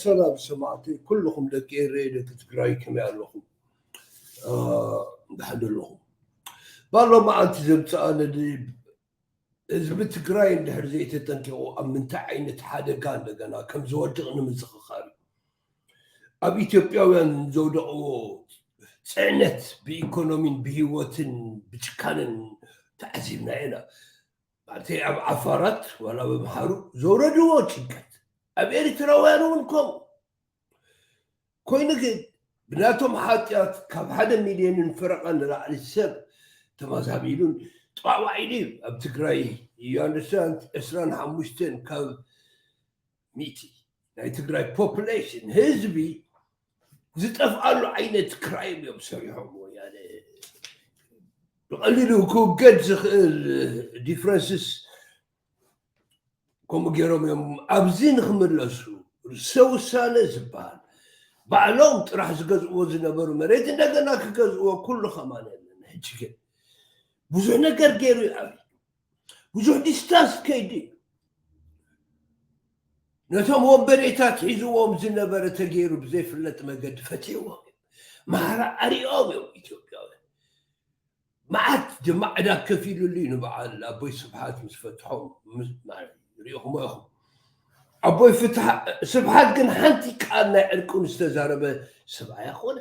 ሰላም ሰማዕቲ ኩልኹም ደቂ ኤረይ፣ ደቂ ትግራይ፣ ከመይ ኣለኹም? እ፣ ደሓን ዶ ኣለኹም? ባሎ መዓልቲ ዘምጽኣኒ ህዝቢ ትግራይ እንድሕር ዘይተጠንቂቑ ኣብ ምንታይ ዓይነት ሓደጋ እንደገና ከም ዝወድቕ ንምዝኽኻር እዩ። ኣብ ኢትዮጵያውያን ዘውደቕዎ ጽዕነት ብኢኮኖሚን ብህይወትን ብጭካንን ተዓዚብና ኢና። ማለተይ ኣብ ዓፋራት ዋላ ኣብ ኣምሓሩ ዘውረድዎ ጭንቀት ኣብ ኤርትራውያን እውን ከምኡ ኮይኑ ግን ብናቶም ሓጢኣት ካብ ሓደ ሚልዮንን ፈረቓ ንላዕሊ ሰብ ተማዛቢሉን ጠዋዋዒሉ እዩ። ኣብ ትግራይ you understand ዕስራን ሓሙሽተን ካብ ሚእቲ ናይ ትግራይ ፖፕሌሽን ህዝቢ ዝጠፍኣሉ ዓይነት ክራይም እዮም ሰሪሖም። ወያነ ብቐሊሉ ክውገድ ዝኽእል ዲፍረንስስ ከምኡ ገይሮም እዮም። ኣብዚ ንክምለሱ ርእሰ ውሳነ ዝበሃል ባዕሎም ጥራሕ ዝገዝእዎ ዝነበሩ መሬት እንደገና ክገዝእዎ ኩሉ ከማን የለን። ሕጂ ግን ብዙሕ ነገር ገይሩ እዩ። ኣብ ብዙሕ ዲስታንስ ከይዱ እዩ። ነቶም ወንበዴታት ሒዝዎም ዝነበረ ተገይሩ ብዘይፍለጥ መገዲ ፈትሕዎም እዮም። ማህራ ኣሪኦም እዮም ኢትዮጵያውያን። መዓት ድማ ዕዳ ከፊሉሉ እዩ ንበዓል ኣቦይ ስብሓት ምስ ፈትሖም ምስ-፣ ማለት ሪኢኹሞ ኢኹም። ኣቦይ ፍትሓ-፣ ስብሓት ግን ሓንቲ ቃል ናይ ዕርቁን ዝተዛረበ ሰብ ኣይኮነ።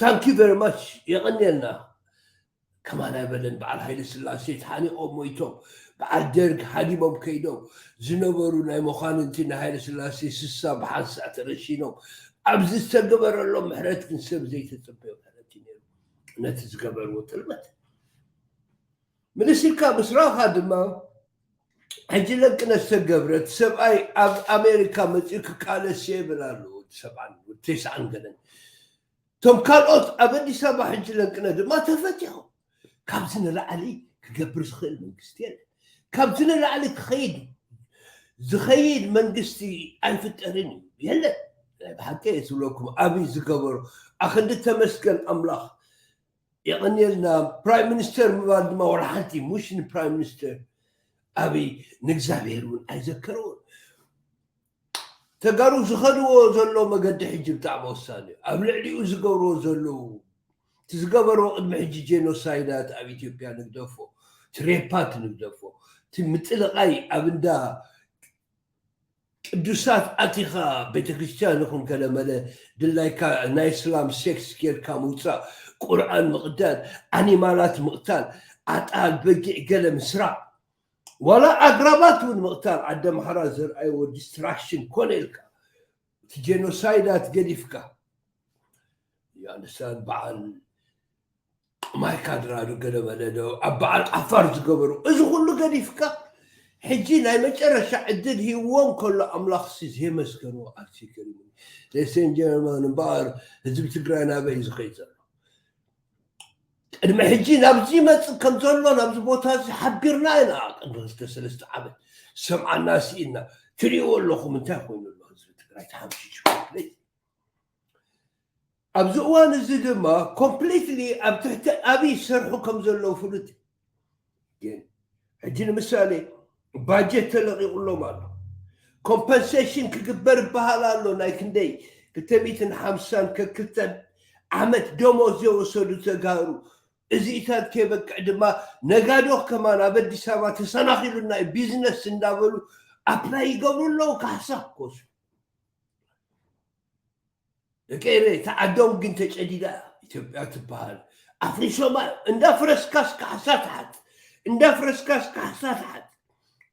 ታንኪ ቨሪ ማች፣ የቐንየልና። ከማን ኣይበለን። በዓል ሃይለ ስላሴ ተሓኒቖም ሞይቶም፣ በዓል ደርግ ሃዲሞም ከይዶም ዝነበሩ ናይ መኳንንቲ ናይ ሃይለ ስላሴ ስሳ ብሓንሳእ ተረሺኖም። ኣብዚ ዝተገበረሎም ምሕረት ግን ሰብ ዘይተጸበዮ ምሕረት እዩ ነይሩ። ነቲ ዝገበርዎ ጥልመት ምልስ ኢልካ ምስ ረኣኻ ድማ ሕጂ ለንቅነ ዝተገብረ እቲ ሰብኣይ ኣብ ኣሜሪካ መጺኡ ክቃለስ እየ ይብል ኣሎ። ወዲ ሰብዓን ወዲ ተስዓን ገለን። እቶም ካልኦት ኣብ ኣዲስ ኣበባ ሕጂ ለንቅነ ድማ ተፈቲሖም። ካብዚ ንላዕሊ ክገብር ዝኽእል መንግስቲ የለን። ካብዚ ንላዕሊ ክኸይድ ዝኸይድ መንግስቲ ኣይፍጠርን እዩ። የለን። ናይ ብሓቂ እየ ዝብለኩም፣ ኣብይ ዝገበሮ ኣኽንዲ ተመስገን ኣምላኽ የቐንየልና። ፕራይም ሚኒስተር ምባል ድማ ወላ ሓንቲ ሙሽ ንፕራይም ሚኒስተር ኣብይ ንእግዚኣብሔር እውን ኣይዘከርዎን። ተጋሩ ዝኸድዎ ዘሎ መገዲ ሕጂ ብጣዕሚ ወሳኒ እዩ። ኣብ ልዕሊኡ ዝገብርዎ ዘለዉ፣ እቲ ዝገበርዎ ቅድሚ ሕጂ ጄኖሳይዳት ኣብ ኢትዮጵያ ንግደፎ፣ እቲ ሬፓት ንግደፎ፣ እቲ ምጥልቓይ ኣብ እንዳ ቅዱሳት ኣቲኻ ቤተክርስትያን ይኹን ገለመለ ድላይካ ናይ እስላም ሴክስ ጌርካ ምውፃእ፣ ቁርኣን ምቕዳድ፣ ኣኒማላት ምቕታል፣ ኣጣል፣ በጊዕ ገለ ምስራቕ፣ ዋላ ኣግራባት እውን ምቕታል፣ ዓዲ ኣምሓራ ዘርኣይዎ ዲስትራክሽን ኮነ ኢልካ እቲ ጄኖሳይዳት ገዲፍካ፣ you understand፣ በዓል ማይ ካድራ ዶ ገለ በለ ዶ ኣብ በዓል ዓፋር ዝገበሩ፣ እዚ ኩሉ ገዲፍካ ሕጂ ናይ መጨረሻ ዕድል ሂብዎም ከሎ ኣምላኽሲ ዘየመስገንዎ ኣርቲክል እዩ። ሌዲስ ኤንድ ጀንትልመን፣ እምበኣር ህዝቢ ትግራይ ናበይ እዩ ዝኸይድ ዘሎ? ቅድሚ ሕጂ ናብዚ ይመጽእ ከም ዘሎ ናብዚ ቦታ እዚ ሓቢርና ኢና። ቅድሚ ክልተ ሰለስተ ዓመት ሰምዓና ስኢና። ትርእይዎ ኣለኹም እንታይ ኮይኑ ኣሎ ህዝቢ ትግራይ ተሓምሺሹ ኮምፕሊት። ኣብዚ እዋን እዚ ድማ ኮምፕሊትሊ ኣብ ትሕቲ ኣብይ ይሰርሑ ከም ዘለዉ ፍሉጥ እዩ። ግን ሕጂ ንምሳሌ ባጀት ተለቒቑሎም ኣሎ። ኮምፐንሴሽን ክግበር ይበሃል ኣሎ። ናይ ክንደይ ክልተ ሚእትን ሓምሳን ከክልተ ዓመት ደሞዝ ዝወሰዱ ተጋሩ እዚኢታት ከይበቅዕ ድማ ነጋዶ ከማን ኣብ ኣዲስ ኣበባ ተሰናኺሉና እዩ ቢዝነስ እንዳበሉ ኣፕላይ ይገብሩ ኣለዉ። ካሕሳ ክወስዱ። ደቂ ኤረይ፣ እታ ዓዶም ግን ተጨዲዳ ኢትዮጵያ ትበሃል። ኣፍሪሶማ፣ እንዳ ፍረስካስ ካሕሳ ትሓት፣ እንዳ ፍረስካስ ካሕሳ ትሓት።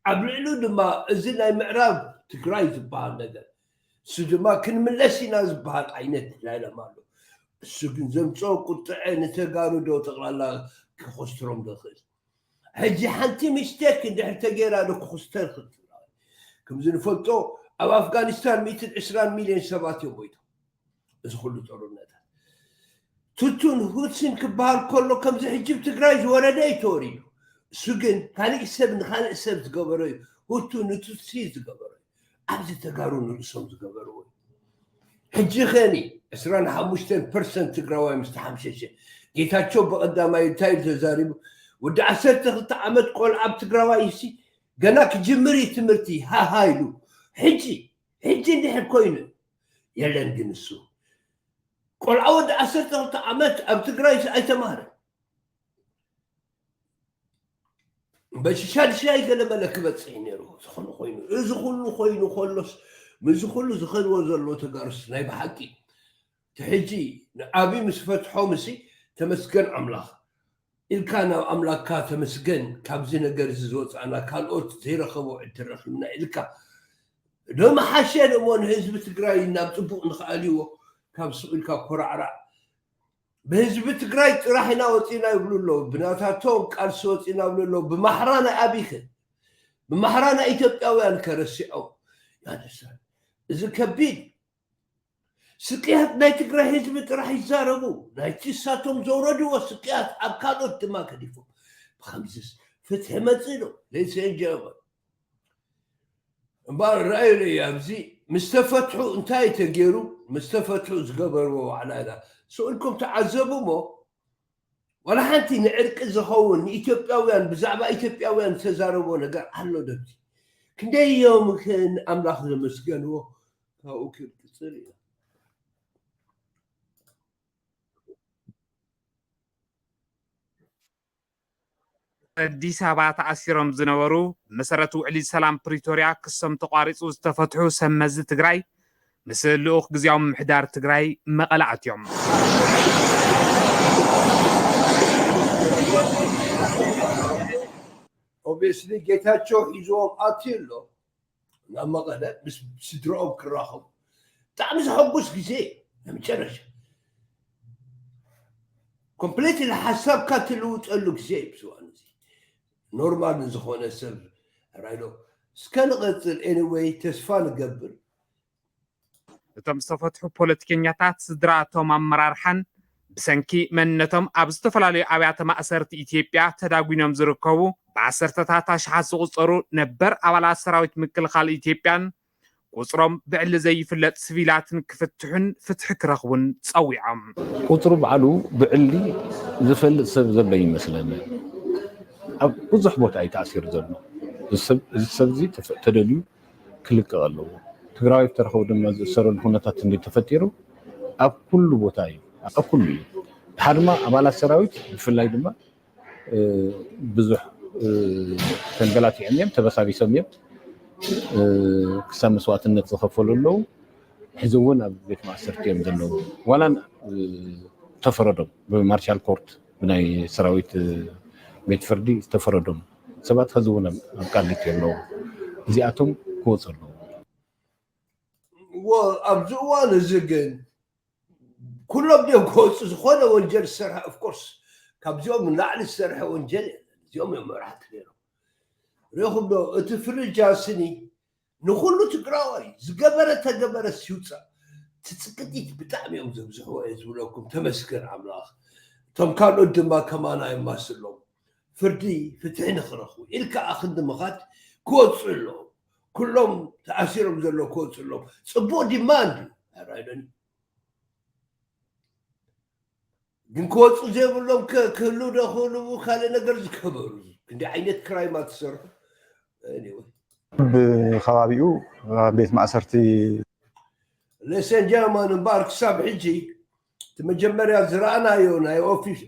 ኣብ ልዕሉ ድማ እዚ ናይ ምዕራብ ትግራይ ዝበሃል ነገር፣ እሱ ድማ ክንምለስ ኢና ዝበሃል ዓይነት ዳይለማ ኣሎ። እሱ ግን ዘምፅኦ ቁጥዐ ንተጋሩ ዶ ጠቕላላ ክኾስትሮም ዶ ይኽእል? ሕጂ ሓንቲ ሚስቴክ እንድሕር ተገይራ ዶ ክኹስተር ይኽእል? ከምዚ ንፈልጦ ኣብ ኣፍጋኒስታን ሚእትን ዕስራን ሚልዮን ሰባት እዮም ሞይቶም። እዚ ኩሉ ጦርነታት ቱቱን ሁትሲን ክበሃል ከሎ ከምዚ ሕጂ ኣብ ትግራይ ዝወረደ እዩ ተወሪዱ። እሱ ግን ካሊእ ሰብ ንካሊእ ሰብ ዝገበሮ እዩ። ሁቱ ንቱትሲ ዝገበሮ እዩ። ኣብዚ ተጋሩ ንርእሶም ዝገበርዎ እዩ። ሕጂ ኸኒ ዕስራን ሓሙሽተን ፐርሰንት ትግራዋይ ምስ ተሓምሸሸ፣ ጌታቸው ብቐዳማይ እንታይ ኢሉ ተዛሪቡ? ወዲ ዓሰርተ ክልተ ዓመት ቆልዓ ኣብ ትግራዋይ እሲ ገና ክጅምር እዩ ትምህርቲ፣ ሃሃ ኢሉ። ሕጂ ሕጂ እንድሕር ኮይኑ የለን። ግን እሱ ቆልዓ ወዲ ዓሰርተ ክልተ ዓመት ኣብ ትግራይ ኣይተማህረን። በሽሻድሻይ ገለመለ ክበፅሕ ነይሩ። ዝኾነ ኮይኑ እዚ ኩሉ ኮይኑ ከሎስ ምስዚ ኩሉ ዝኸድዎ ዘሎ ተጋሩስ ናይ ብሓቂ እቲ ሕጂ ንዓብይ ምስ ፈትሖም እሲ ተመስገን ኣምላኽ ኢልካ ናብ ኣምላክካ ተመስገን፣ ካብዚ ነገር እዚ ዝወፃእና ካልኦት ዘይረኸቦ ዕድል ረኺብና ኢልካ ዶ መሓሸ እሞ ንህዝቢ ትግራይ ናብ ፅቡቕ ንኽኣልዎ ካብ ስቕ ኢልካ ኮራዕራዕ። ብህዝቢ ትግራይ ጥራሕ ኢና ወፂና ይብሉ ኣለዉ፣ ብናታቶም ቃልሲ ወፂና ይብሉ ኣለዉ። ብማሕራ ናይ ኣብይከ ብማሕራ ናይ ኢትዮጵያውያን ከረሲዖም ያነሳል። እዚ ከቢድ ስቅያት ናይ ትግራይ ህዝቢ ጥራሕ ይዛረቡ። ናይቲ እሳቶም ዘውረድዎ ስቅያት ኣብ ካልኦት ድማ ገዲፎም። ብከምዚስ ፍትሒ መፅእ ዶ? ለይሰ ጀርመን እምበኣር ረኣዩለይ ኣብዚ ምስ ተፈትሑ እንታይ ተገይሩ? ምስ ተፈትሑ ዝገበርዎ ዋዕላ ኢና። ስቕ ኢልኩም ተዓዘቡ እሞ ዋላ ሓንቲ ንዕርቂ ዝኸውን ንኢትዮጵያውያን ብዛዕባ ኢትዮጵያውያን ዝተዛረቦ ነገር ኣሎ ደብቲ ክንደይ እዮም ንኣምላኽ ዘመስገንዎ? ካብኡ ክንቅፅል ኢና። ኣዲስ ኣበባ ተኣሲሮም ዝነበሩ ብመሰረት ውዕሊ ሰላም ፕሪቶርያ ክሶም ተቋሪፁ ዝተፈትሑ ሰብ መዚ ትግራይ ምስ ልኡኽ ግዝያዊ ምምሕዳር ትግራይ መቐለ ኣትዮም። ኦብስሊ ጌታቸው ሒዝዎም ኣትዩ ኣሎ ናብ መቐለ ምስ ስድራኦም ክራኸቡ። ብጣዕሚ ዘሐጉስ ግዜ ናይ መጨረሻ ኮምፕሌትሊ ሓሳብካ ትልውጠሉ ግዜ እዩ። ብዝዋን እዚ ኖርማል ንዝኾነ ሰብ ራይሎ እስከ ንቐፅል። ኤኒወይ ተስፋ ንገብር። እቶም ዝተፈትሑ ፖለቲከኛታት ስድራ እቶም ኣመራርሓን ብሰንኪ መንነቶም ኣብ ዝተፈላለዩ ኣብያተ ማእሰርቲ ኢትዮጵያ ተዳጒኖም ዝርከቡ ብዓሰርተታት ኣሽሓት ዝቑፀሩ ነበር ኣባላት ሰራዊት ምክልኻል ኢትዮጵያን ቁፅሮም ብዕሊ ዘይፍለጥ ስቪላትን ክፍትሑን ፍትሒ ክረኽቡን ፀዊዖም። ቁፅሩ ባዕሉ ብዕሊ ዝፈልጥ ሰብ ዘሎ ይመስለኒ። ኣብ ብዙሕ ቦታ እዩ ተኣሲሩ ዘሎ። እዚ ሰብ እዚ ተደልዩ ክልቀቕ ኣለዎ። ትግራዋይ ተረኸቡ ድማ ዝእሰረሉ ኩነታት እንዲ ተፈጢሩ ኣብ ኩሉ ቦታ እዩ፣ ኣብ ኩሉ እዩ። ድሓ ድማ ኣባላት ሰራዊት ብፍላይ ድማ ብዙሕ ተንገላቲዖም እዮም፣ ተበሳቢሶም እዮም። ክሳብ መስዋእትነት ዝኸፈሉ ኣለዉ። ሕዚ እውን ኣብ ቤት ማእሰርቲ እዮም ዘለዉ። ዋላ ተፈረዶም ብማርሻል ኮርት ብናይ ሰራዊት ቤት ፍርዲ ዝተፈረዶም ሰባት ሕዚ እውን ኣብ ቃሊቲ ኣለዉ። እዚኣቶም ክወፁ ኣለዉ። ኣብዚ እዋን እዚ ግን ኩሎም ድዮም ክወፁ? ዝኾነ ወንጀል ዝሰርሐ ኦፍኮርስ ካብዚኦም ንላዕሊ ዝሰርሐ ወንጀል የለን። እዚኦም እዮም መራሕቲ ነይሮም። ሪኹም ዶ እቲ ፍርጃ ስኒ ንኩሉ ትግራዋይ ዝገበረ ተገበረ ሲውፃ ትፅቅጢት ብጣዕሚ እዮም ዘብዝሕዎ እየ ዝብለኩም። ተመስገን ኣምላኽ። እቶም ካልኦት ድማ ከማና የማስሎም ፍርዲ ፍትሒ ንክረኽቡ ኢልካ ኣክንዲ ምኻድ ክወፁ ኣለዎም። ኩሎም ተኣሲሮም ዘለዉ ክወፁ ኣለዎም። ፅቡቅ ዲማንድ እዩ ኣይራይዶኒ ግን ክወፁ ዘይብሎም ክህሉ ዶ ክህልዉ ካልእ ነገር ዝከበሩ ክንደይ ዓይነት ክራይማ ትሰርሑ። ብከባቢኡ ቤት ማእሰርቲ ሌሰን ጀርማን እምበኣር ክሳብ ሕጂ እቲ መጀመርያ ዝረኣናዮ ናይ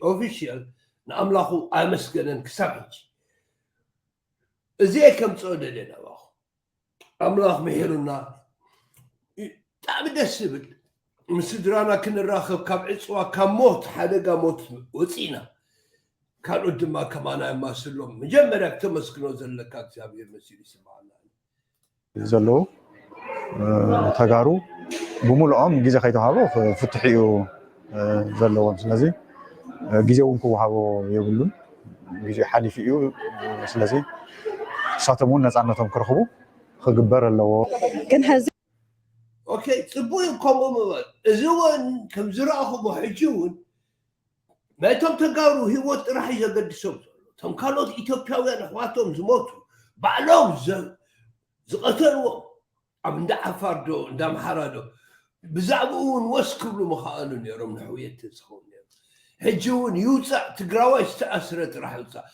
ኦፊሻል ንኣምላኹ ኣመስገነን ክሳብ ሕጂ እዚ ከምፅኦ ደልየ ናባኹ ኣምላኽ ምሒሩና ብጣዕሚ ደስ ዝብል ምስ ስድራና ክንራኸብ ካብ ዕፅዋ ካብ ሞት ሓደጋ ሞት ወፂእና ካልኦት ድማ ከማና የማስሎም መጀመርያ ክተመስግኖ ዘለካ እግዚኣብሔር መሲሉ ይስምዓና ዘለዉ ተጋሩ ብምልኦም ግዜ ከይተዋሃቦ ፍትሕ እዩ ዘለዎም ስለዚ ግዜ እውን ክወሃቦ የብሉን ግዜ ሓሊፉ እዩ ስለዚ ንሳቶም እውን ነፃነቶም ክረኽቡ ክግበር ኣለዎ። ግን ሕዚ ኦኬ ፅቡቅ እዩ ከምኡ ምባል እዚ እውን ከም ዝረኣኹሞ ሕጂ እውን ናይቶም ተጋሩ ህይወት ጥራሕ እዩ ዘገድሶም ዘሎ እቶም ካልኦት ኢትዮጵያውያን ኣሕዋቶም ዝሞቱ ባዕሎም ዝቀተልዎም ኣብ እንዳ ዓፋር ዶ እንዳ ኣምሓራ ዶ ብዛዕባኡ እውን ወስ ክብሉ ምኸኣሉ ነይሮም ንሕውየት ተዝኸውን ነይሩ ሕጂ እውን ይውፃእ ትግራዋይ ዝተኣስረ ጥራሕ ይውፃእ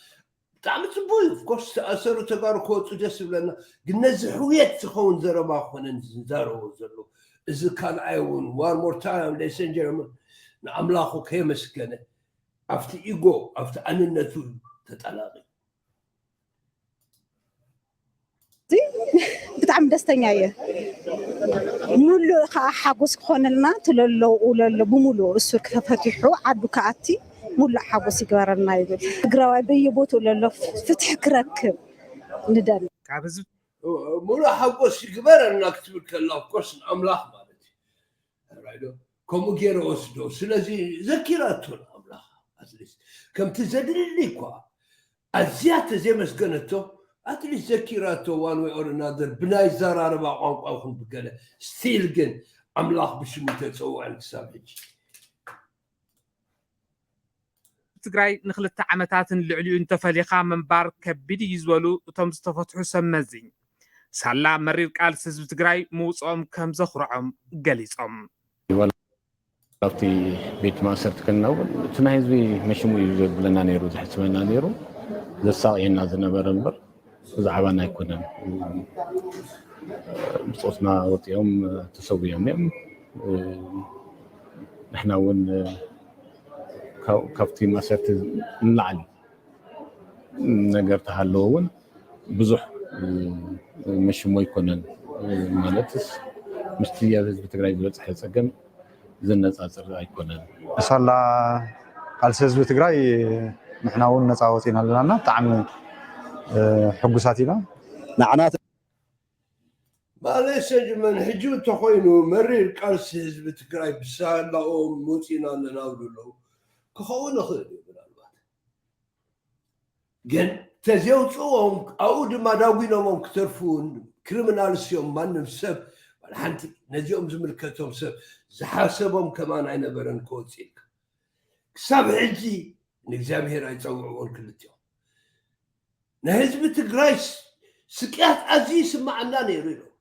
ብጣዕሚ ፅቡቅ እዩ። ኦፍኮርስ ዝተኣሰሩ ተጋሩ ክወፁ ደስ ይብለና፣ ግን ነዚ ሕውየት ዝኸውን ዘረባ ኮነ ዝዛረቦ ዘሎ እዚ ካልኣይ እውን one more time ladies and gentlemen ንኣምላኹ ከየመስገነ ኣብቲ ኢጎ ኣብቲ ኣንነቱ ተጠላቂ ብጣዕሚ ደስተኛ እየ። ሙሉእ ከዓ ሓጎስ ክኾነልና ትለለዉ ለሎ ብሙሉእ እሱር ክተፈቲሑ ዓዱ ክኣቲ ሙሉእ ሓጎስ ይግበረልና ይብል ትግራዋይ በየቦትኡ ለሎ ፍትሒ ክረክብ ንደሊ። ካብ ህዝቢ ሙሉእ ሓጎስ ይግበረልና ክትብል ከላ ኦፍኮርስ ንኣምላኽ ማለት እዩ። ከምኡ ገይረ ወስዶ። ስለዚ ዘኪራቶ ንኣምላኽ ኣትሊስት ከምቲ ዘድሊ እኳ ኣዝያ ተዘይመስገነቶ ኣትሊስት ዘኪራቶ one way or another ብናይ ዘራረባ ቋንቋ ይኹን ብገለ ስቲል ግን ኣምላኽ ብሽሙ ተፀውዐን ክሳብ ሕጂ ትግራይ ንክልተ ዓመታትን ልዕሊኡ እንተፈሊኻ ምንባር ከቢድ እዩ ዝበሉ እቶም ዝተፈትሑ ሰብ መዚ ሳላ መሪር ቃልሲ ህዝቢ ትግራይ ምውፅኦም ከም ዘኹርዖም ገሊፆም። ኣብቲ ቤት ማእሰርቲ ከለና እውን እቲ ናይ ህዝቢ መሽሙ እዩ ዘብለና ነይሩ፣ ዘሕስበና ነይሩ፣ ዘሳቕየና ዝነበረ እምበር ብዛዕባና ኣይኮነን። ብፆትና ወፂኦም ተሰዊኦም እዮም። ንሕና እውን ካብቲ ማእሰርቲ ንላዕሊ ነገር ተሃለወ እውን ብዙሕ መሽሞ ኣይኮነን። ማለትስ ምስቲ ኣብ ህዝቢ ትግራይ ዝበፅሐ ፀገም ዝነፃፀር ኣይኮነን። ብሳላ ቃልሲ ህዝቢ ትግራይ ንሕና እውን ነፃ ወፂና ኣለና እና ብጣዕሚ ሕጉሳት ኢና። ንዓና ማለሰ ጅመን ሕጂ እንተኾይኑ መሪር ቃልሲ ህዝቢ ትግራይ ብሳላኦም ወፂና ኣለና ብሉ ኣለዉ ክኸውን ይኽእል እዩ ምናልባት ግን ተዘውፅዎም ኣብኡ ድማ ዳጒኖሞም ክተርፉ እውን ክሪሚናልስ እዮም ማንም ሰብ ሓንቲ ነዚኦም ዝምልከቶም ሰብ ዝሓሰቦም ከማን ኣይነበረን ክወፅእ ኢልካ ክሳብ ሕጂ ንእግዚኣብሔር ኣይፀውዕዎን ክልቲኦም ናይ ህዝቢ ትግራይ ስቅያት ኣዝዩ ይስማዓና ነይሩ ኢሎም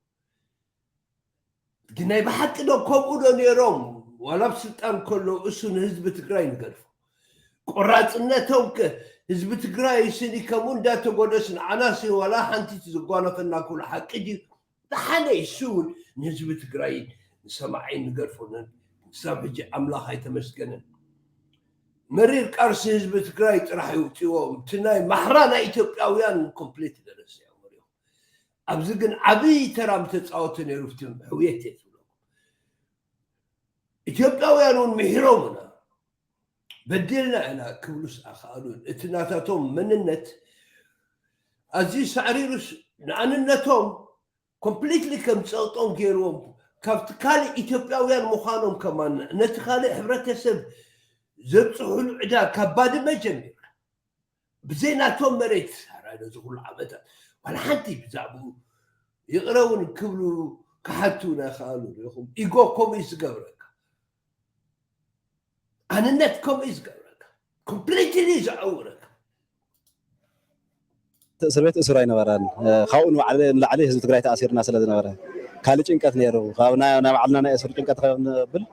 ግን ናይ ብሓቂ ዶ ከምኡ ዶ ነይሮም ዋላ ኣብ ስልጣን ከሎ እሱ ንህዝቢ ትግራይ ንገድፎ ቆራፅነቶም ህዝቢ ትግራይ ስኒ ከምኡ እንዳተጎደስ ንዓናሲ ዋላ ሓንቲ ዝጓነፈና ኩሉ ሓቂ ድዩ ደሓነ እሱ እውን ንህዝቢ ትግራይ ንሰማዓይ ንገድፎ ክሳብ ሕጂ ኣምላኽ ኣይተመስገነን መሪር ቃልሲ ህዝቢ ትግራይ ጥራሕ ይውፅዎም እቲ ናይ ማሕራ ናይ ኢትዮጵያውያን ኮምፕሊት ደረሰ እዮም መሪኦም ኣብዚ ግን ዓብይ ተራ ምተፃወተ ነይሩ ፍቲ ሕውየት እየ ትብሎ ኢትዮጵያውያን እውን ምሒሮምና በዲልና ኢና ክብሉስ ኣኽኣሉን እቲ ናታቶም መንነት ኣዝዩ ሳዕሪሩስ ንኣንነቶም ኮምፕሊትሊ ከም ፀቕጦም ገይርዎም ካብቲ ካልእ ኢትዮጵያውያን ምዃኖም ከማን ነቲ ካልእ ሕብረተሰብ ዘብፅሑሉ ዕዳ ካብ ባድመ ጀሚርካ ብዘይ ናቶም መሬት ሳራዶ እዚ ኩሉ ዓመታት ዋላ ሓንቲ ብዛዕባኡ ይቕረ እውን ክብሉ ክሓቱ ናይ ከኣሉ ሪኹም ኢጎ ከምኡ እዩ ዝገብረካ ኣንነት ከምኡ እዩ ዝገብረካ ኮምፕሊትሊ ዘዐውረካ እስር ቤት እስር ኣይነበረን ካብኡ ንላዕሊ ህዝቢ ትግራይ ተኣሲርና ስለ ዝነበረ ካልእ ጭንቀት ነይሩ ካብ ናይ ባዕልና ናይ እስር ጭንቀት ከብል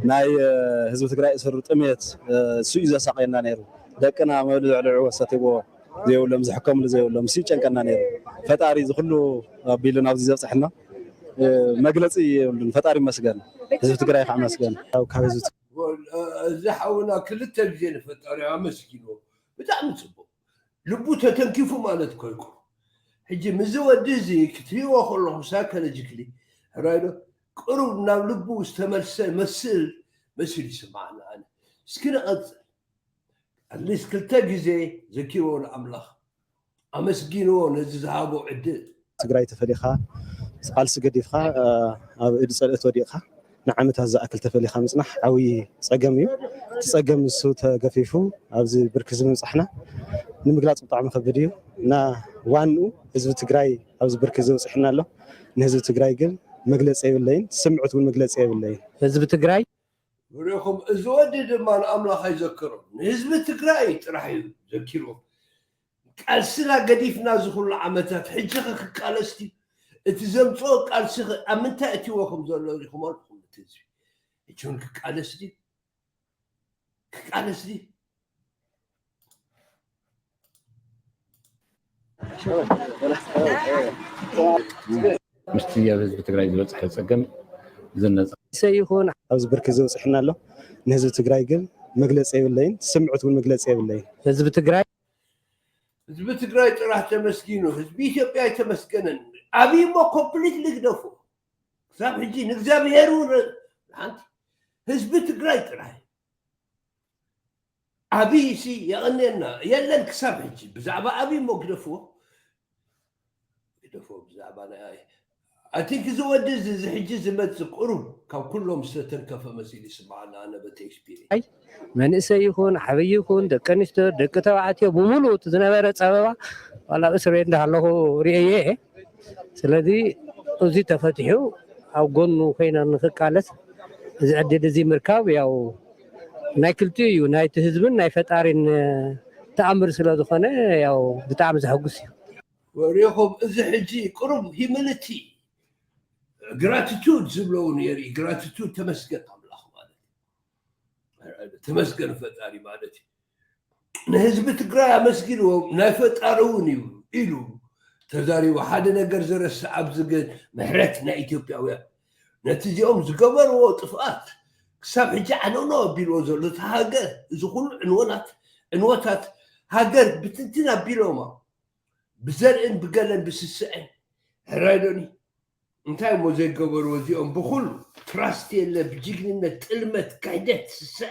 ናይ ህዝቢ ትግራይ እስር ጥሜት እሱ እዩ ዘሳቀየና ነይሩ ደቅና መብልዕ ልዕዎ ሰትዎ ዘይብሎም ዝሕከምሉ ዘይብሎም እሱ ይጨንቀና ነይሩ ፈጣሪ ዝኩሉ ኣቢሉ ናብዚ ዘብፅሐና መግለፂ የብሉን ፈጣሪ ይመስገን ህዝቢ ትግራይ ከዓ መስገን ካብ ህዝቢ እዚ ሓውና ክልተ ግዜ ንፈጣሪ ኣመስጊንዎ ብጣዕሚ ፅቡቅ ልቡ ተተንኪፉ ማለት ኮይንኩም ሕጂ ምዚ ወዲ እዚ ክትሪእዎ ከለኹም ሳይኮሎጂክሊ ሕራይ ዶ ቅሩብ ናብ ልቡ ዝተመልሰ መስል መሲሉ ይስማዓኒ ኣነ እስኪ ንቐፅል ኣትሊስት ክልተ ግዜ ዘኪርዎ ንኣምላኽ ኣመስጊንዎ ነዚ ዝሃቦ ዕድል ትግራይ ተፈሊኻ ቃልሲ ገዲፍካ ኣብ እድ ፀልእት ወዲቕካ ንዓመታት ዝኣክል ተፈሊኻ ምፅናሕ ዓብዪ ፀገም እዩ። እቲ ፀገም ንሱ ተገፊፉ ኣብዚ ብርኪ እዚ ምብፃሕና ንምግላፅ ብጣዕሚ ከቢድ እዩ እና ዋንኡ ህዝቢ ትግራይ ኣብዚ ብርኪ እዚ በፂሑና ኣሎ። ንህዝቢ ትግራይ ግን መግለፂ የብለይን፣ ስምዕት እውን መግለፂ የብለይን። ህዝቢ ትግራይ ሪኹም እዚ ወዲ ድማ ንኣምላኽ ኣይዘክሮም ንህዝቢ ትግራይ ጥራሕ እዩ ዘኪርዎም። ቃልስና ገዲፍና እዚ ኩሉ ዓመታት ሕጂ ኸ ክቃለስ ድዩ? እቲ ዘምፅኦ ቃልሲ ኸ ኣብ ምንታይ እትዎ ከም ዘሎ ሪኹም ኣለኹም እቲ ህዝቢ? ሕጂ እውን ክቃለስ ድዩ? ክቃለስ ድዩ? ምስቲ ኣብ ህዝቢ ትግራይ ዝበፅሐ ፀገም ዝነፃ ሰይኹን ኣብዚ ብርኪ ዝበፅሕና ኣሎ። ንህዝቢ ትግራይ ግን መግለፂ የብለይን፣ ስምዕት እውን መግለፂ የብለይን። ህዝቢ ትግራይ ህዝቢ ትግራይ ጥራሕ ተመስጊኑ፣ ህዝቢ ኢትዮጵያ ኣይተመስገነን። ኣብይ እሞ ኮምፕሊት ልግደፎ። ክሳብ ሕጂ ንእግዚኣብሔር እውን ሓንቲ ህዝቢ ትግራይ ጥራሕ ኣብይ ሲ የቐንየና የለን። ክሳብ ሕጂ ብዛዕባ ኣብይ እሞ ግደፍዎ፣ ግደፍዎ ብዛዕባ ናይ I think እዚ ወዲ እዚ እዚ ሕጂ ዝመፅእ ቁሩብ ካብ ኩሎም ዝተተንከፈ መሲሉ ይስምዓና። ኣነ በቲ ኤክስፒሪየንስ መንእሰይ ይኹን ዓብይ ይኹን ደቂ ኣንስትዮ ደቂ ተባዕትዮ ብምሉእ እቲ ዝነበረ ፀበባ ዋላ እስር ቤት እንዳሃለኹ ርእየ። ስለዚ እዚ ተፈቲሑ ኣብ ጎኑ ኮይና ንክቃለስ እዚ ዕድል እዚ ምርካብ ያው ናይ ክልቲኡ እዩ፣ ናይቲ ህዝብን ናይ ፈጣሪን ተኣምር ስለ ዝኾነ ያው ብጣዕሚ ዘሐጉስ እዩ። ወሪኹም እዚ ሕጂ ቁሩብ ሂሚሊቲ ግራቲቱድ ዝብለው ነይሩ። ግራቲቱድ ተመስገን ኣምላኽ ማለት እዩ። ተመስገን ፈጣሪ ማለት እዩ። ንህዝቢ ትግራይ ኣመስጊንዎም ናይ ፈጣሪ እውን እዩ ኢሉ ተዛሪቡ። ሓደ ነገር ዝረስዕ ኣብዚ ግን ምሕረት ናይ ኢትዮጵያውያን ነቲ እዚኦም ዝገበርዎ ጥፍኣት ክሳብ ሕጂ ዓነውነው ኣቢልዎ ዘሎ እቲ ሃገር እዚ ኩሉ ዕንወላት ዕንወታት ሃገር ብትንትን ኣቢሎማ ብዘርእን ብገለን ብስስዐን ሕራይዶኒ እንታይ እሞ ዘይገበርዎ እዚኦም ብኩሉ ትራስት የለ ብጅግንነት ጥልመት ክሕደት ስስዐ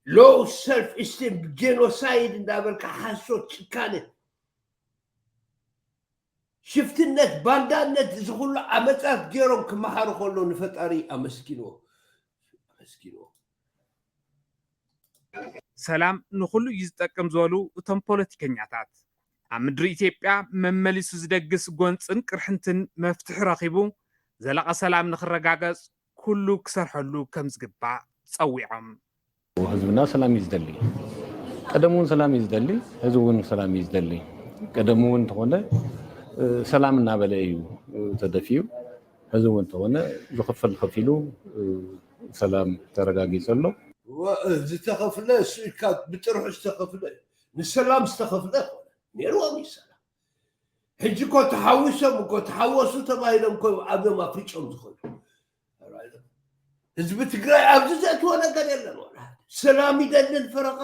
ሎው ሰልፍ ስቲም ጀኖሳይድ እንዳበልካ ሓሶት ጭካነ ሽፍትነት ባንዳነት እዚ ኩሉ ዓመፃት ገይሮም ክመሃሩ ከሎ ንፈጣሪ ኣመስኪንዎ ኣመስኪንዎ ሰላም ንኹሉ እዩ ዝጠቅም ዝበሉ እቶም ፖለቲከኛታት ኣብ ምድሪ ኢትዮጵያ መመሊሱ ዝደግስ ጎንፅን ቅርሕንትን መፍትሒ ረኺቡ ዘላቐ ሰላም ንክረጋገፅ ኩሉ ክሰርሐሉ ከም ዝግባእ ፀዊዖም። ህዝብና ሰላም እዩ ዝደሊ። ቀደም እውን ሰላም እዩ ዝደሊ፣ ህዝቢ እውን ሰላም እዩ ዝደሊ። ቀደም እውን እንተኾነ ሰላም እናበለ እዩ ተደፊኡ። ህዝቢ እውን እንተኾነ ዝኽፈል ከፊሉ ሰላም ተረጋጊፁ ኣሎ። ዝተኸፍለ እሱ ኢልካ ብጥርሑ ዝተኸፍለ ንሰላም ዝተኸፍለ ይኮነ ነይርዎም እዩ ሰላም። ሕጂ እኮ ተሓዊሶም እኮ ተሓወሱ ተባሂሎም እኮ ኣብዞም ኣፍሪጮም ዝኸዱ ህዝቢ ትግራይ ኣብዚ ዘእትዎ ነገር የለን። ሰላም ይደልን ፈረቓ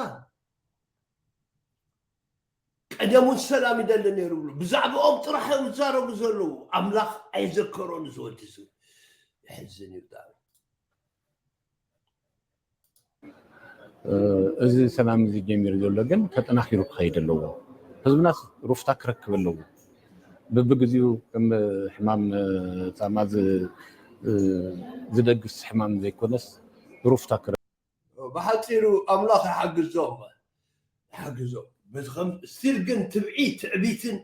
ቀደሙን ሰላም ይደሊ ነይሩ ብሉ ብዛዕባኦም ጥራሕ እዮም ዝዛረቡ ዘለዉ ኣምላኽ ኣይዘከሮን ዝወዲ ዝብል ይሕዝን እዩ ብጣዕሚ እዚ ሰላም እዚ ጀሚሩ ዘሎ ግን ተጠናኺሩ ክኸይድ ኣለዎ። ህዝብናስ ሩፍታ ክረክብ ኣለዎ። ብብግዚኡ ከም ሕማም ፃማ ዝደግስ ሕማም ዘይኮነስ ሩፍታ ክረ ብሓፂሩ ኣምላኽ ይሓግዞም ይሓግዞም በዚ ከም ስቲል ግን ትብዒ ትዕቢትን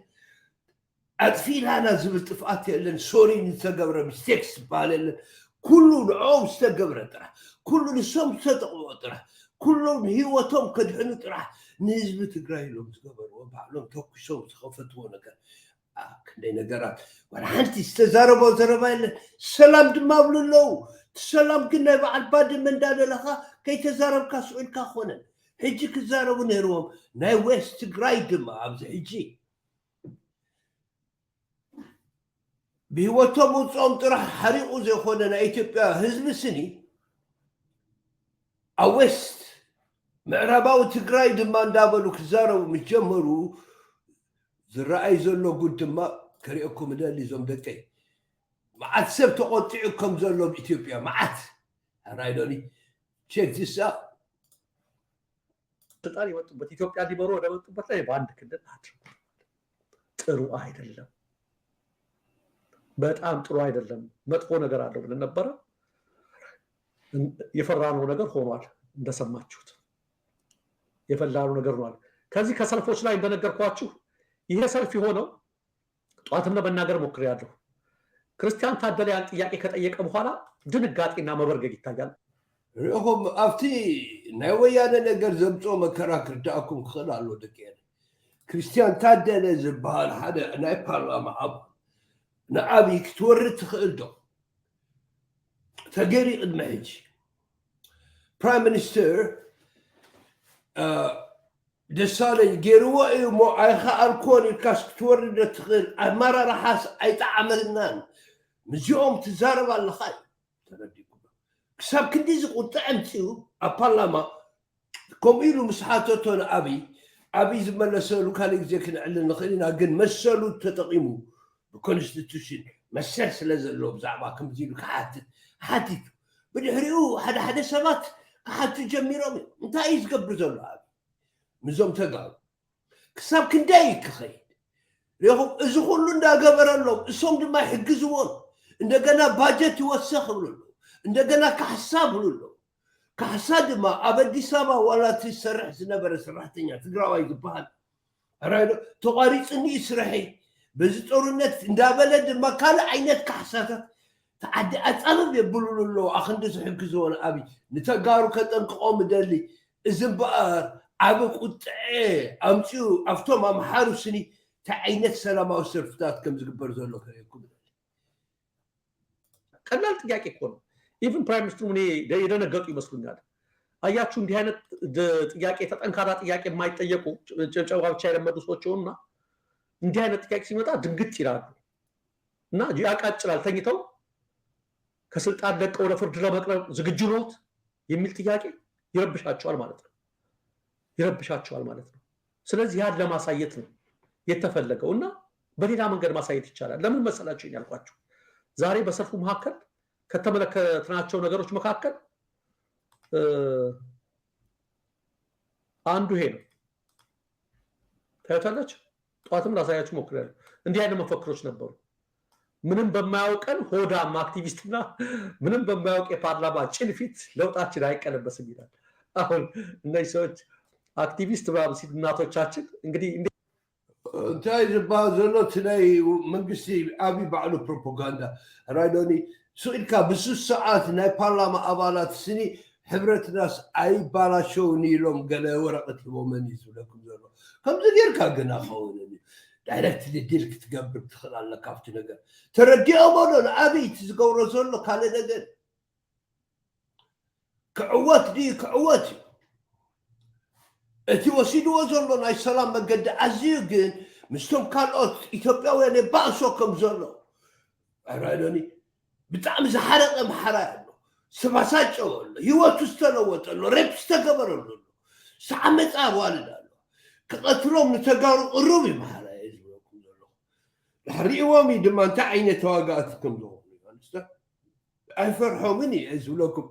ኣጥፊእናና ዝብል ጥፍኣት የለን ሶሪ ዝተገብረ ሚስቴክስ ዝበሃል የለን ኩሉ ንዕኦም ዝተገብረ ጥራሕ ኩሉ ንሶም ዝተጠቕምኦ ጥራሕ ኩሎም ንህይወቶም ከድሕኑ ጥራሕ ንህዝቢ ትግራይ ኢሎም ዝገበርዎ ባዕሎም ተኩሶም ዝኸፈትዎ ነገር ክንደይ ነገራት ዋላ ሓንቲ ዝተዛረቦ ዘረባ የለን ሰላም ድማ ኣብሉ ኣለዉ ሰላም ግን ናይ በዓል ባድመ እንዳደለኻ ከይተዛረብካ ስዑልካ ኮነን ሕጂ ክዛረቡ ነይርዎም ናይ ዌስት ትግራይ ድማ ኣብዚ ሕጂ ብህይወቶም ውፅኦም ጥራሕ ሓሪቑ ዘይኮነ ናይ ኢትዮጵያ ህዝቢ ስኒ ኣብ ዌስት ምዕራባዊ ትግራይ ድማ እንዳበሉ ክዛረቡ ምስ ጀመሩ ዝረኣይ ዘሎ ጉድ ድማ ከሪኦኩም እደሊ እዞም ደቀይ መዓት ሰብ ተቆጢዑ ከም ዘሎ ኣብ ኢትዮጵያ መዓት ራይዶኒ ቼክ ዚስ ስልጣን የመጡበት ኢትዮጵያ ሊበሩ ወደ መጡበት ላይ በአንድ ክልል አድርገዋል። ጥሩ አይደለም፣ በጣም ጥሩ አይደለም። መጥፎ ነገር አለው ብለን ነበረ። የፈራነው ነገር ሆኗል። እንደሰማችሁት የፈራነው ነገር ሆኗል። ከዚህ ከሰልፎች ላይ እንደነገርኳችሁ ይሄ ሰልፍ የሆነው ጠዋትም ለመናገር ሞክሬያለሁ። ክርስቲያን ታደለ ያን ጥያቄ ከጠየቀ በኋላ ድንጋጤና መበርገግ ይታያል። ርኢኹም ኣብቲ ናይ ወያነ ነገር ዘምፅኦ መከራ ክርዳእኩም ክኽእል ኣሎ ደቂ ኤረ። ክርስቲያን ታደለ ዝበሃል ሓደ ናይ ፓርላማ ኣባል ንኣብይ ክትወርድ ትኽእል ዶ? ተገይሩ ቅድሚ ሕጂ ፕራይም ሚኒስትር ደሳለኝ ገይርዎ እዩ እሞ ኣይኸኣልኩዎን ኢልካስ ክትወርድ ዶ ትኽእል? ኣመራርሓስ ኣይጠዓመልናን። ምስዚኦም ትዛረብ ኣለኻ እዩ ተረዲእኩ። ክሳብ ክንዲ ዝቁጥዐ ምፅኡ ኣብ ፓርላማ ከምኡ ኢሉ ምስ ሓተቶ ንኣብይ ኣብይ ዝመለሰሉ ካልእ ግዜ ክንዕልል ንኽእል ኢና፣ ግን መሰሉ ተጠቂሙ ብኮንስቲቱሽን መሰል ስለ ዘለዎ ብዛዕባ ከምዚ ኢሉ ክሓትት ሓቲቱ። ብድሕሪኡ ሓደ ሓደ ሰባት ክሓቱ ጀሚሮም እዮም። እንታይ እዩ ዝገብር ዘሎ ኣብይ ምዞም ተጋሩ? ክሳብ ክንደይ ክኸይድ ሪኹም? እዚ ኩሉ እንዳገበረሎም እሶም ድማ ይሕግዝዎን እንደገና ባጀት ይወሰኽ ይብሉ ኣለዉ። እንደገና ካሕሳ ይብሉ ኣለዉ። ካሕሳ ድማ ኣብ ኣዲስ ኣበባ ዋላ እቲ ዝሰርሕ ዝነበረ ሰራሕተኛ ትግራዋይ ዝበሃል ሕራይ ዶ ተቋሪፅኒ ስርሐይ በዚ ጦርነት እንዳበለ ድማ ካልእ ዓይነት ካሕሳታት ተዓዲ ኣፃብብ የብሉሉ ኣለዉ። ኣኽንዲ ዝሕግዝዎ ንኣብይ ንተጋሩ ከጠንቅቆም እደሊ። እዚ እምበኣር ዓቢ ቁጥዐ ኣምፂኡ ኣብቶም ኣምሓሩ ስኒ እንታይ ዓይነት ሰላማዊ ሰልፍታት ከም ዝግበር ዘሎ ከርእየኩም እደሊ። ቀላል ጥያቄ እኮ ነው። ኢቭን ፕራይም ሚኒስትሩ እኔ የደነገጡ ይመስሉኛል። አያችሁ እንዲህ አይነት ጥያቄ ተጠንካራ ጥያቄ የማይጠየቁ ጭብጨባ ብቻ የለመዱ ሰዎች ይሆኑና እንዲህ አይነት ጥያቄ ሲመጣ ድንግጥ ይላሉ እና ያቃጭላል። ተኝተው ከስልጣን ለቀው ወደ ፍርድ ለመቅረብ ዝግጁ ኖት የሚል ጥያቄ ይረብሻቸዋል ማለት ነው። ይረብሻቸዋል ማለት ነው። ስለዚህ ያን ለማሳየት ነው የተፈለገው እና በሌላ መንገድ ማሳየት ይቻላል። ለምን መሰላችሁ ያልኳችሁ ዛሬ በሰልፉ መካከል ከተመለከትናቸው ነገሮች መካከል አንዱ ይሄ ነው። ታዩታላችሁ። ጠዋትም ላሳያችሁ ሞክሬያለሁ። እንዲህ አይነት መፈክሮች ነበሩ። ምንም በማያውቀን ሆዳም አክቲቪስትና ምንም በማያውቅ የፓርላማ ጭልፊት ለውጣችን አይቀለበስም ይላል። አሁን እነዚህ ሰዎች አክቲቪስት ምናምን ሲል እናቶቻችን እንግዲህ እንታይ ዝበሃል ዘሎ እቲ ናይ መንግስቲ ኣብይ ባዕሉ ፕሮፓጋንዳ ራይዶኒ ስኢልካ ብስሱ ሰዓት ናይ ፓርላማ ኣባላት ስኒ ሕብረትናስ ኣይባላሸውን ኢሎም ገለ ወረቐት ሂቦመን እዩ ዝብለኩም ዘሎ። ከምዚ ጌርካ ግን ኣኸውንን እዩ ዳይሬክት ድል ክትገብር ትኽእል ኣለካ ኣብቲ ነገር ተረዲኦሞ ዶ ንኣብይ እቲ ዝገብሮ ዘሎ ካልእ ነገር ክዕወት ድዩ ክዕወት እዩ እቲ ወሲድዎ ዘሎ ናይ ሰላም መገዲ ኣዝዩ ግን ምስቶም ካልኦት ኢትዮጵያውያን የባእሶ ከም ዘሎ ኣራዶኒ ብጣዕሚ ዝሓረቀ ምሓራይ ኣሎ ዝተባሳጨወ ኣሎ ህይወቱ ዝተለወጠ ኣሎ ሬፕ ዝተገበረሉ ኣሎ ሰዓመፃ ኣዋልድ ኣሎ ክቐትሎም ንተጋሩ ቅሩብ እዩ ምሓራይ ዝብለኩም ዘለኹ ሪእዎም እዩ ድማ እንታይ ዓይነት ተዋጋእቲ ከም ዝኾኑ ኣይፈርሖምን እየ ዝብለኩም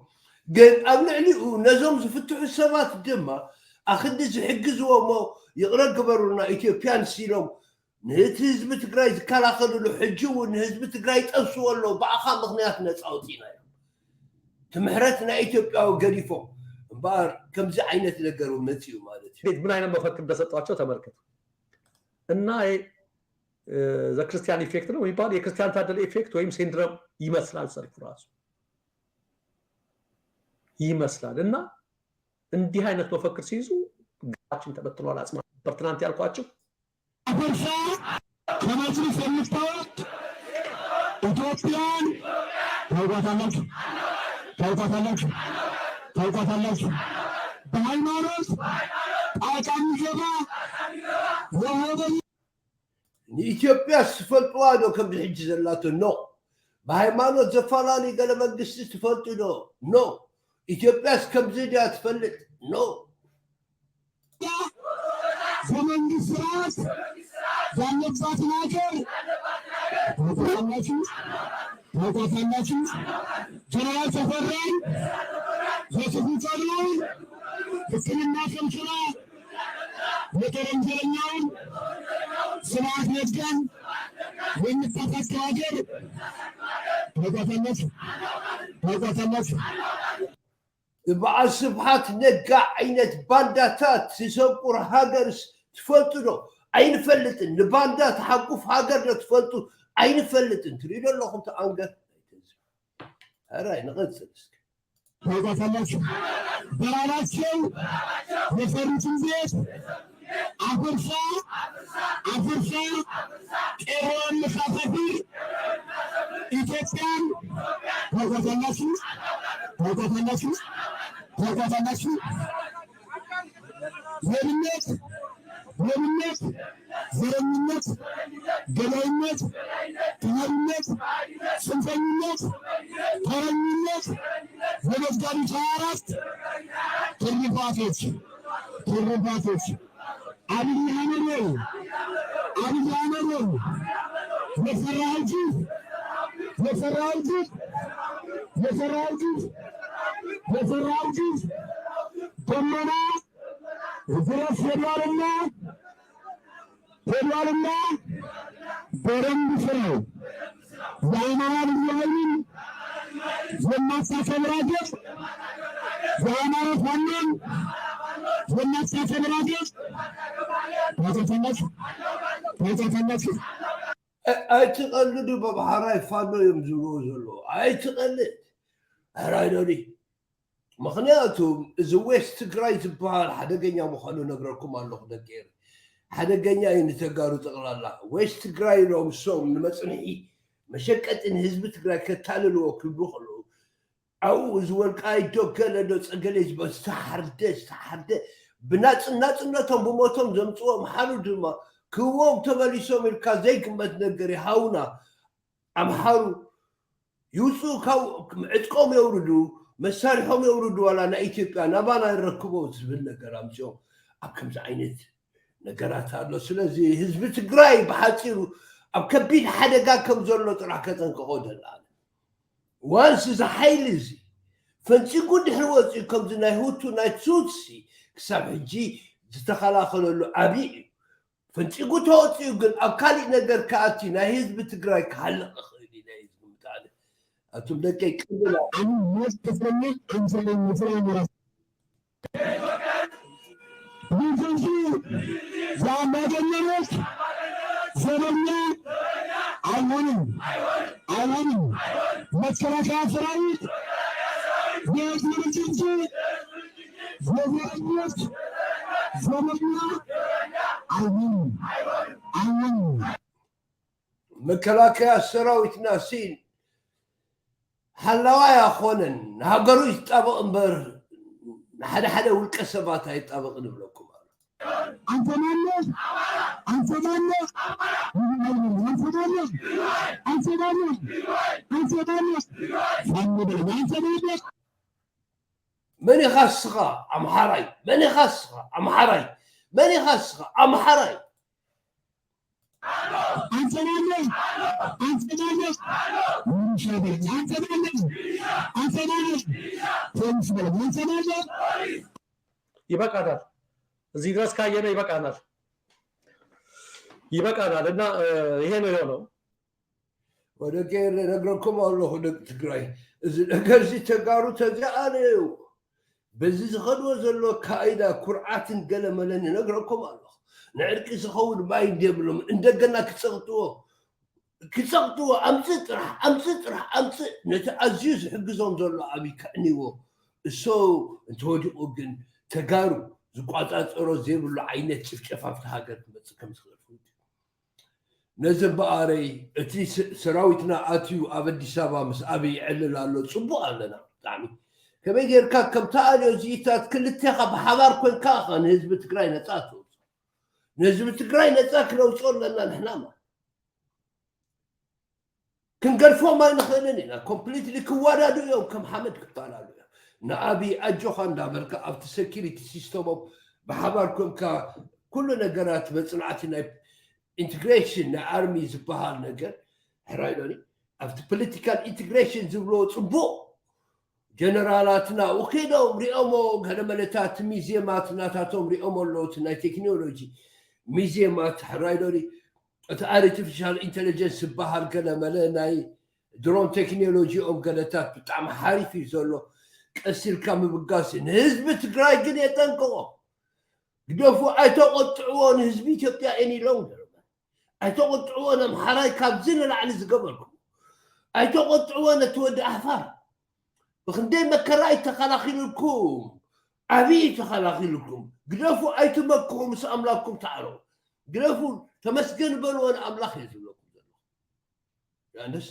ግን ኣብ ልዕሊኡ ነዞም ዝፍትሑ ሰባት ድማ ኣክንዲ ዝሕግዝዎ እሞ ይቕረ ግበሩልና ኢትዮጵያን ሲሎም ንህቲ ህዝቢ ትግራይ ዝከላኸልሉ ሕጂ እውን ንህዝቢ ትግራይ ጠብስዎ ኣለዉ ብኣኻ ምክንያት ነፃ ኣውፂእና እዮም እቲ ምሕረት ናይ ኢትዮጵያዊ ገዲፎም እምበኣር ከምዚ ዓይነት ነገር መፂኡ ማለት እዩ ምን አይነት መፈክር እንደሰጧቸው ተመልከቱ እና ዘክርስቲያን ኢፌክት ነው የሚባል የክርስቲያን ታደለ ኢፌክት ወይም ሲንድረም ይመስላል ሰልፉ ራሱ ይመስላል እና እንዲህ አይነት መፈክር ሲይዙ ግራችን ተበትኗል አጽማ ነበር ትናንት ያልኳችሁ አፈርሳ ከመጅሊስ የምታወቅ ኢትዮጵያን ታውቋታላችሁ ታውቋታላችሁ ታውቋታላችሁ በሃይማኖት ጣልቃ የሚገባ የሆነ ንኢትዮጵያ ዝፈልጥዋ ዶ ከምዚ ሕጂ ዘላቶ ኖ ብሃይማኖት ዘፈላለዩ ገለ መንግስቲ ትፈልጡ ዶ ኖ ኢትዮጵያስ ከምዚ ድያ ትፈልጥ ኖ የመንግስት ስርዓት ያለባትን ሀገር ታውቋታላችሁ ታውቋታላችሁ ጀነራል ተፈራን ዮሴፍ ሙቀሉን ህክምና ከልክላ የጦር ወንጀለኛውን ስርዓት ነጋን የምታሳካ ሀገር ታውቋታላችሁ ታውቋታላችሁ በዓል ስብሓት ነጋ ዓይነት ባንዳታት ዝሰቁር ሃገርስ ትፈልጡ ዶ ኣይንፈልጥን ንባንዳ ተሓቁፍ ሃገር ዶ ትፈልጡ ኣይንፈልጥን ትሪኢ ዶ ኣለኹም ተኣንገር ራይ ንቐፅል እስኪ ታውቋታላችሁ በራራቸው የሰሩትን ቤት አፍርሳ አፍርሳ ቄሮን ልታፈፍር ኢትዮጵያን ታውቋታላችሁ ታውቋታላችሁ ታውቋታላችሁ ሌብነት፣ ሌብነት፣ ዘረኝነት፣ ገዳይነት፣ ከሃዲነት፣ ጽንፈኝነት፣ ተረኝነት፣ የመዝጋቢት ሃያ አራት ትሩፋቶች፣ ትሩፋቶች። አብይ አህመድ ወይ፣ አብይ አህመድ ወይ፣ የሰራኸው ግፍ፣ የሰራኸው ግፍ፣ የሰራኸው ግፍ፣ የሰራኸው ግፍ ደመና ድረስ ሄዷልና፣ ሄዷልና በደንብ ስራው። የአማራ ልዩ ኃይልን የማታከብር አገር፣ የአማራ ፋኖን የማታከብር አገር ታውቃታላችሁ፣ ታውቃታላችሁ። እ-፣ ኣይትቐልዱ፣ በባሕራይ ፋኖ እዮም ዝብልዎ ዘለዉ። ኣይትቐልድ። ሕራይ ዶዲ። ምኽንያቱ እዚ ዌስት ትግራይ ዝበሃል ሓደገኛ ምዃኑ ነግረኩም ኣለኹ ደቂ ኤረ። ሓደገኛ እዩ ንተጋሩ ጠቕላላ። ዌስት ትግራይ ኢሎም እሶም ንመጽንሒ መሸቀጢ ንህዝቢ ትግራይ ከታልልዎ ክብሉ ከለዉ፣ ኣብኡ እዚ ወልቃይት ዶ ገለ ዶ ጸገለ ዝበ-፣ ዝተሓርደ፣ ዝተሓርደ ብናጽ-፣ ናጽነቶም ብሞቶም ዘምጽዎ ኣምሓሩ ድማ ክህቦም ተመሊሶም ኢልካ ዘይግመት ነገር እዩ። ሃውና ኣምሓሩ ይውፅኡ፣ ካብ ዕጥቆም የውርዱ፣ መሳሪሖም የውርዱ፣ ዋላ ናይ ኢትዮጵያ ናባና ይረክቦ ዝብል ነገር ኣምፅኦም ኣብ ከምዚ ዓይነት ነገራት ኣሎ። ስለዚ ህዝቢ ትግራይ ብሓፂሩ ኣብ ከቢድ ሓደጋ ከም ዘሎ ጥራሕ ከጠንቅቆ ደላ። ዋንስ እዚ ሓይሊ እዚ ፈንፂጉ ድሕሪ ወፂኡ ከምዚ ናይ ሁቱ ናይ ቱትሲ ክሳብ ሕጂ ዝተኸላኸለሉ ኣብይ እዩ። ፈንፂጉ ተወፂኡ ግን ኣብ ካሊእ ነገር ክኣቲ ናይ ህዝቢ ትግራይ ክሃልቕ ይኽእል እዩ። ናይ ህዝቢ ምጣነ ኣቱም ደቀይ ቅብል ኣይ ሞት ተሰሚ ኣምሰለኝ ምስላ ምራስ ሊንኮንሲ የአምባገነኖች ዘበኛ አይሆንም፣ አይሆንም። መከላከያ ሰራዊት የህዝብ ልጅ እንጂ የዘረኞች ዘበኛ አይሆንም፣ አይሆንም። መከላከያ ሰራዊትና ሲን ሓላዋይ ኣይኮነን፣ ንሃገሩ ይጣበቕ እምበር ንሓደ ሓደ ውልቀ ሰባት ኣይጣበቕን እብለኩም ኣሎ። አንተ ማነህ? አንተ ማነህ? አንተ ማነህ? አንተ ማነህ? አንተ ማነህ? ፋኖ በል። አንተ ማነህ? መን ኢኻ እስኻ ኣምሓራይ? መን ኢኻ እስኻ ኣምሓራይ? መን ኢኻ እስኻ ኣምሓራይ? አንተ ማነህ? አንተ ማነህ? ሚሊሻ በለኝ። አንተ ማነህ? አንተ ማነህ? ፖሊስ በለኝ። አንተ ማነህ? ይበቃናል። እዚህ ድረስ ካየነ ይበቃናል። ይበቃናል። እና፣ እ፣ ይሄ ነው የሆነው። ወደ ጌር ነግረኩም ኣለኹ ደቂ ትግራይ። እዚ ነገር እዚ ተጋሩ ተዘኣለዩ። በዚ ዝኸድዎ ዘሎ ኣካይዳ ኩርዓትን ገለ መለን ነግረኩም ኣለኹ። ንዕርቂ ዝኸውን ማይ እንድየብሎም እንደገና ክጸቕጥዎ፣ ክጸቕጥዎ፣ ኣምጽእ ጥራሕ፣ ኣምጽእ ጥራሕ፣ ኣምጽእ። ነቲ ኣዝዩ ዝሕግዞም ዘሎ ኣብይ ከዕንይዎ። እሶ እንተወዲቑ ግን ተጋሩ ዝቋጻጸሮ ዘይብሉ ዓይነት ጭፍጨፋ ኣብቲ ሃገር ክመጽእ ከም ዝኽእል ፍሉጥ እዩ። ነዚ እምበኣረይ እቲ ስ-፣ ሰራዊትና ኣትዩ ኣብ ኣዲስ ኣበባ ምስ ኣብይ ይዕልል ኣሎ፣ ጽቡቕ ኣለና ብጣዕሚ። ከመይ ጌርካ ከምቲ ኣልዮ እዚኢታት ክልቴኻ ብሓባር ኮንካ ኢኻ ንህዝቢ ትግራይ ነጻ ትወጽኦ። ንህዝቢ ትግራይ ነጻ ክነውጽኦ ኣለና ንሕና ማለት። ክንገድፎም ኣይንኽእልን ኢና። ኮምፕሊትሊ ክዋዳዱ እዮም፣ ከም ሓመድ ክፈላለዩ እዮም። ንኣብይ ኣጆኻ እንዳበልካ ኣብቲ ሴኪሪቲ ሲስተሞም ብሓባር ኮንካ ኩሉ ነገራት መጽናዕቲ ናይ ኢንትግሬሽን ናይ ኣርሚ ዝበሃል ነገር ሕራይ ሎኒ ኣብቲ ፖለቲካል ኢንትግሬሽን ዝብልዎ ጽቡቕ ጀነራላትና ውኺዶም ሪኦሞ ገለ መለታት ሚዚየማት ናታቶም ሪኦሞ ኣለዉ። እቲ ናይ ቴክኖሎጂ ሚዚየማት ሕራይ ሎኒ እቲ ኣርቲፊሻል ኢንቴሊጀንስ ዝበሃል ገለ መለ ናይ ድሮን ቴክኖሎጂኦም ገለታት ብጣዕሚ ሓሪፍ እዩ ዘሎ። ቀስ ኢልካ ምብጋስ እዩ። ንህዝቢ ትግራይ ግን የጠንቅቖ። ግደፉ፣ ኣይተቆጥዕዎ ንህዝቢ ኢትዮጵያ any longer። ኣይተቆጥዕዎ ነምሓራይ ካብዚ ንላዕሊ ዝገበርኩም። ኣይተቆጥዕዎ ነቲ ወዲ ኣሕፋር። ብክንደይ መከራ እዩ ተኸላኺሉልኩም፣ ዓብዪ እዩ ተኸላኺሉልኩም። ግደፉ፣ ኣይትመክኹ፣ ምስ ኣምላክኩም ተዓረቑ። ግደፉ፣ ተመስገን በልዎ፣ ንኣምላኽ እየ ዝብለኩም ዘለኹ። ያ ኣንበሳ፣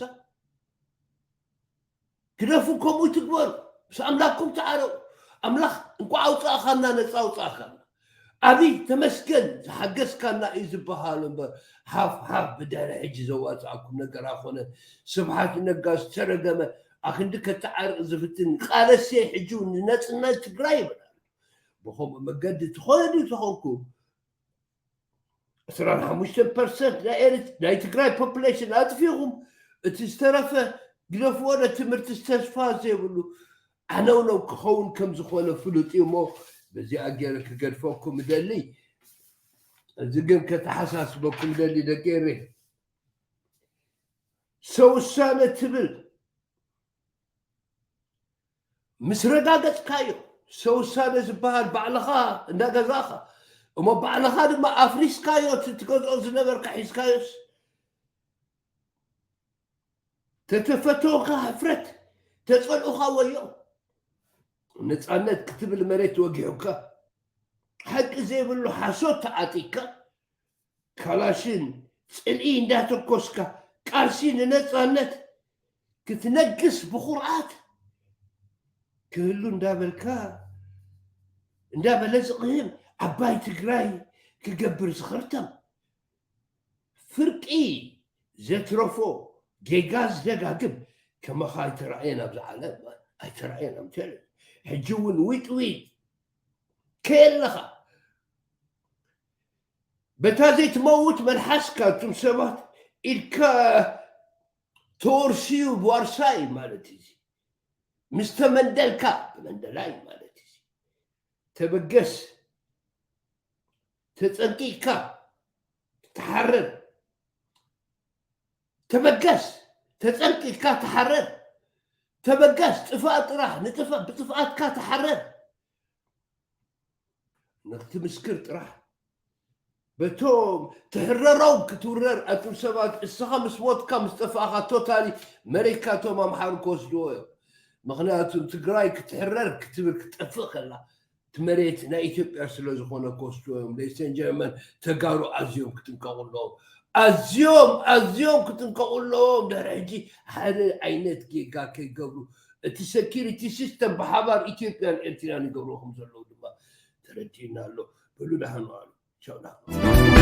ግደፉ፣ ከምኡ ትግበሩ፣ ምስ ኣምላክኩም ተዓረቑ። ኣምላኽ እንኳዕ ኣውፃእኻና፣ ነፃ ኣውፃእኻና። ኣብይ ተመስገን ዝሓገዝካና እዩ ዝበሃል እምበር፣ ሃፍ ሃፍ ብድሕሪ ሕጂ ዘዋፅኣኩም ነገር ኣኾነ። ስብሓት ነጋ ዝተረገመ ኣክንዲ ከተዓርቅ ዝፍትን ቃለሴ ሕጂ እውን ንነፅነት ትግራይ ይብል ኣሎ። ብኸምኡ መገዲ ትኸዱ ተኾንኩም ዕስራን ሓሙሽተን ፐርሰንት ናይ ኤርት- ናይ ትግራይ ፖፕሌሽን ኣጥፊኹም፣ እቲ ዝተረፈ ግደፍዎ። ነቲ ትምህርቲ ተስፋ ዘይብሉ ዓነውነው ክኸውን ከም ዝኾነ ፍሉጥ እዩ እሞ፣ በዚኣ ገይረ ክገድፈኩም እደሊ። እዚ ግን ከተሓሳስበኩም እደሊ ደቂ ኤሬ። ሰው ውሳነ ትብል ምስ ረጋገጽካዮ፣ ሰው ውሳነ ዝበሃል ባዕልኻ እንዳገዛእኻ እሞ፣ ባዕልኻ ድማ ኣፍሪስካዮ፣ እቲ ትገዝኦ ዝነበርካ ሒዝካዮስ፣ ተተፈተወካ ሕፍረት፣ ተጸልኡኻ ወዮ። ነጻነት ክትብል መሬት ወጊሑካ፣ ሓቂ ዘይብሉ ሓሶት ተዓጢቅካ፣ ካላሽን ጽልኢ እንዳተኮስካ፣ ቃልሲ ንነጻነት ክትነግስ ብኹርዓት ክህሉ እንዳበልካ፣ እንዳበለ ዝቕህም ዓባይ ትግራይ ክገብር ዝኽርተም፣ ፍርቂ ዘትረፎ ጌጋ ዝደጋግም ከማኻ ኣይተራእየን፣ ኣብዚ ዓለም ኣይተራእየን። ኣምተል ሕጂ እውን ዊጥ ዊጥ ከየለኻ በታ ዘይትመውት መልሓስካ እቱም ሰባት ኢድካ ተወርሲዩ ብዋርሳይ ማለት እዩ። ምስ ተመንደልካ ብመንደላይ ማለት እዩ። ተበገስ፣ ተጸንቂቅካ ተሓረር። ተበገስ፣ ተጸንቂቅካ ተሓረር። ተበገስ፣ ጥፋእ ጥራሕ ንጥፋእ፣ ብጥፍኣትካ ተሓረር። ንክትምስክር ጥራሕ። በቶም ትሕረሮም ክትውረር፣ ኣቱም ሰባት፣ እስኻ ምስ ሞትካ፣ ምስ ጠፋእኻ፣ ቶታሊ መሬትካ እቶም ኣምሓሩ ክወስድዎ እዮም። ምኽንያቱ ትግራይ ክትሕረር ክትብል ክትጠፍእ ከላ፣ እቲ መሬት ናይ ኢትዮጵያ ስለ ዝኾነ ክወስድዎ እዮም። ሌዲስ ኤንድ ጀንትልመን፣ ተጋሩ ኣዝዮም ክጥንቀቑ ኣለዎም። ኣዝዮም፣ ኣዝዮም ክጥንቀቑ ኣለዎም። ድሕሪ ሕጂ ሓደ ዓይነት ጌጋ ከይገብሩ፣ እቲ ሴኪሪቲ ሲስተም ብሓባር ኢትዮጵያን ኤርትራን ይገብርዎ ከም ዘለዉ ድማ ተረዲእና ኣሎ። በሉ ደሓን ዋሉ። ቻው ደሓን።